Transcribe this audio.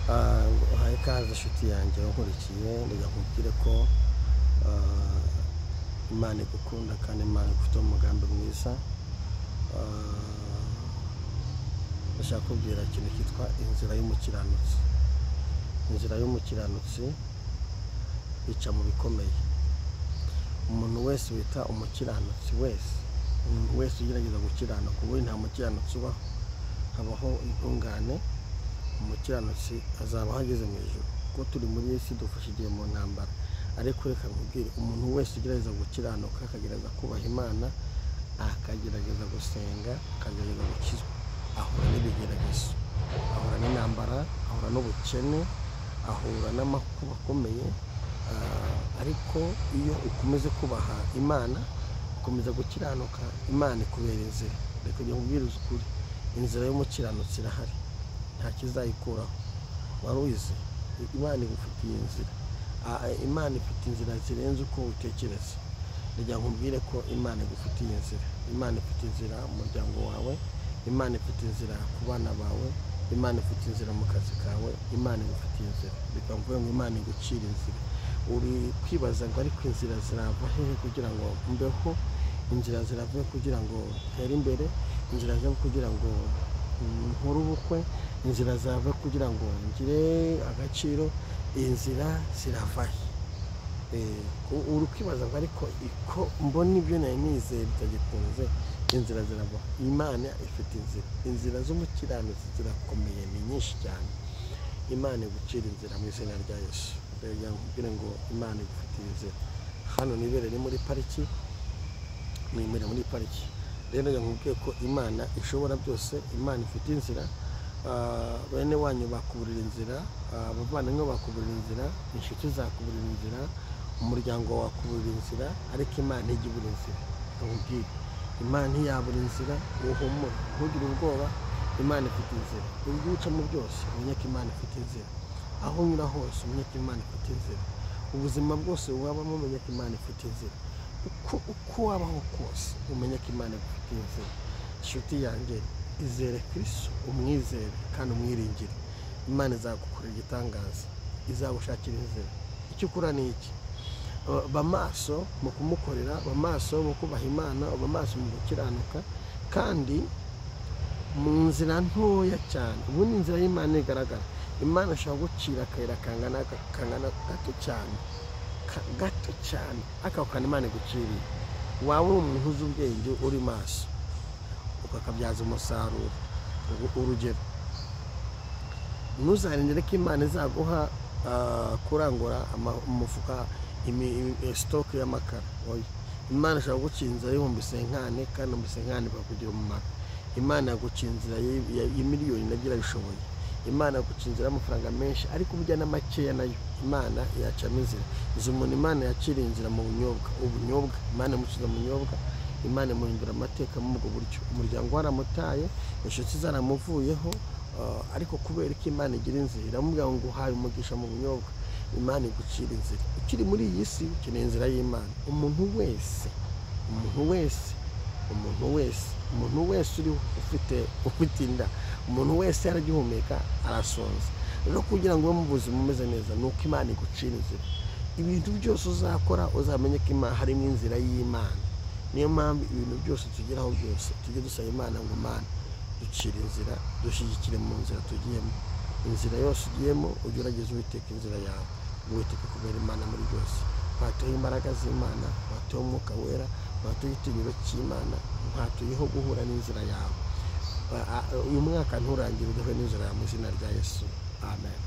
Uhaye ikaze inshuti yanjye unkurikiye, ndagira nkubwire ko Imana igukunda kandi Imana igufiteho umugambi mwiza. Ndashaka kubwira ikintu cyitwa inzira y'umukiranutsi. Inzira y'umukiranutsi ica mu bikomeye. Umuntu wese wita umukiranutsi wese, umuntu wese ugerageza gukiranuka, ubundi nta mukiranutsi ubaho, habaho intungane. Umukiranutsi azaba ageze mu ijuru, kuko turi muri iyi si dufashe igihe mu ntambara. Ariko reka nkubwire, umuntu wese ugerageza gukiranuka, akagerageza kubaha Imana, akagerageza gusenga, akagerageza gukizwa, ahura n'ibigeragezo, ahura n'intambara, ahura n'ubukene, ahura n'amakuba akomeye. Ariko iyo ukomeze kubaha Imana, ukomeza gukiranuka, Imana ikubera inzira. Reka nkubwire ukuri, inzira y'umukiranutsi irahari, nta kizayikuraho. Wari uzi Imana igufitiye inzira. Imana ifite inzira zirenze uko utekereza. Ndagira nkubwire ko Imana igufitiye inzira. Imana ifite inzira mu muryango wawe, Imana ifite inzira ku bana bawe, Imana ifite inzira mu kazi kawe, Imana igufitiye inzira. Reka mvuge ngo Imana igucira inzira. Uri kwibaza ngo ariko inzira zirava hehe kugira ngo mbeho, inzira zirava he kugira ngo ntere imbere, inzira zirava kugira ngo nkore ubukwe, inzira zava kugira ngo ngire agaciro, inzira zirava he? Uri kwibaza ngo ariko ko mbona ibyo nari nizeye bitagikunze, inzira zirava. Imana ifite inzira. Inzira z'umukiranutsi zirakomeye, ni nyinshi cyane. Imana igucira inzira mu izina rya Yesu. Ndagira nkubwire ngo Imana igufitiye inzira. Hano nibere ni muri pariki, nimere muri pariki. Rero ndagira nkubwire ko Imana ishobora byose, Imana ifite inzira. Bene wanyu bakuburira inzira, abavandimwe bakuburira inzira, inshuti zakuburira inzira, umuryango wakuburira inzira, ariko Imana ntijya ibura inzira. Nkubwire, Imana ntiyabura inzira, uhumure, ntugire ubwoba, Imana ifite inzira. Ibyo ucamo byose umenye ko Imana ifite inzira. Aho unyura hose umenye ko Imana ifite inzira. Ubuzima bwose wabamo umenye ko Imana ifite inzira. Uko wabaho kose umenye ko Imana ifite inzira. Inshuti yanjye, izere Kristo, umwizere kandi umwiringire. Imana izagukorera igitangaza, izagushakira inzira. Icyo ukora ni iki? Ba maso mu kumukorera, ba maso mu kubaha Imana, ba maso mu gukiranuka, kandi mu nzira ntoya cyane. Ubundi inzira y'Imana igaragara. Imana ishobora gucira akayira kangana gato cyane, gato cyane, ariko ako kantu Imana iguciriye, waba uri umuntu uzi ubwenge, uri maso, ukakabyaza umusaruro. Urugero, ntuzarindire ko Imana izaguha kurangura umufuka, sitoke y'amakara. Oya, Imana ishobora gucira inzira y'ibihumbi senkane, kandi ibihumbi senkane bikakugira umumaro. Imana yagucira inzira y'imiliyoni, nabyo irabishoboye. Imana yagucira inzira y'amafaranga menshi, ariko burya na makeya nayo Imana yacamo inzira. Izo umuntu Imana yaciriye inzira mu bunyobwa, ubunyobwa Imana imukiza mu bunyobwa, Imana imuhindura amateka muri ubwo buryo. Umuryango waramutaye, inshuti zaramuvuyeho, ariko kubera ko Imana igira inzira, iramubwira ngo uhaye umugisha mu bunyobwa. Imana igucira inzira. Ukiri muri iyi si ukeneye inzira y'Imana. Umuntu wese, umuntu wese, umuntu wese, umuntu wese uri ufite inda, umuntu wese aragihumeka, arasonza. Rero kugira ngo ube mu buzima umeze neza, ni uko Imana igucira inzira. Ibintu byose uzakora uzamenye ko Imana harimo inzira y'Imana. Niyo mpamvu ibintu byose tugeraho byose tujye dusaba Imana ngo Mana ducire inzira, dushyigikire mu nzira tugiyemo. Inzira yose ugiyemo ujye ugerageza Uwiteka inzira yawe, Uwiteka kubera Imana muri byose. Mwatuye imbaraga z'Imana, mwatuye umwuka wera, mwatuye igitinyiro cy'Imana, mwatuyeho guhura n'inzira yawe. Uyu mwaka nturangire udahuye n'inzira yawe mu izina rya Yesu. Amen.